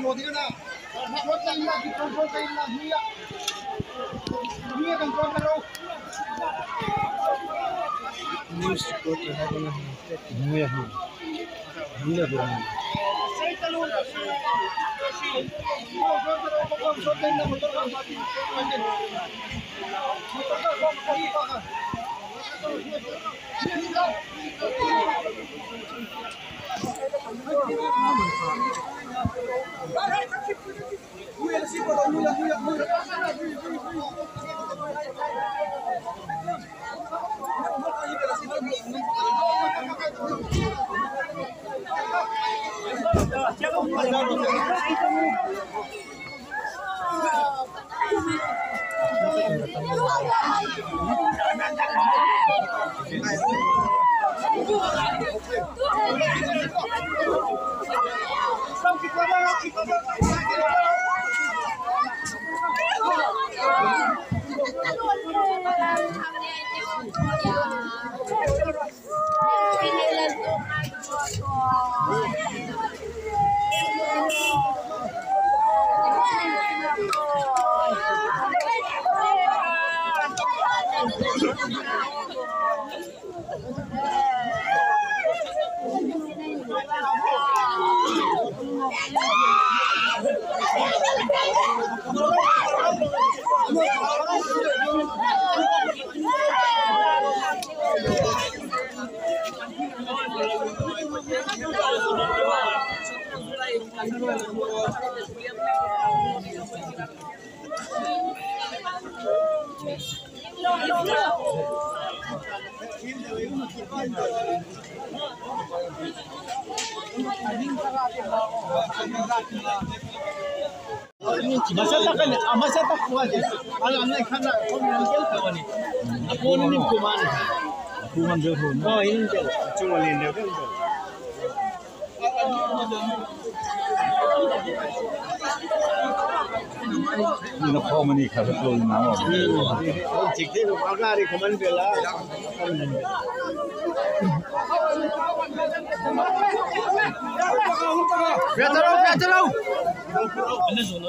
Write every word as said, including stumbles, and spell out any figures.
News report hai ko na. Hmui a hmui. Hmui a hmui. Masa tak kan, ah, masa tak kuat. Alam na kan na, kung nang kel ka ni. Ako ni kuman. Kuman jauh. Oh, ini jauh. Cuma ni jauh. Ina khawm a ni kha ka tluo ina aw. Chik thei lo, a gari khawm an bel a. Ve ta ro, ve ta ro. Kudro, kudro, kudro.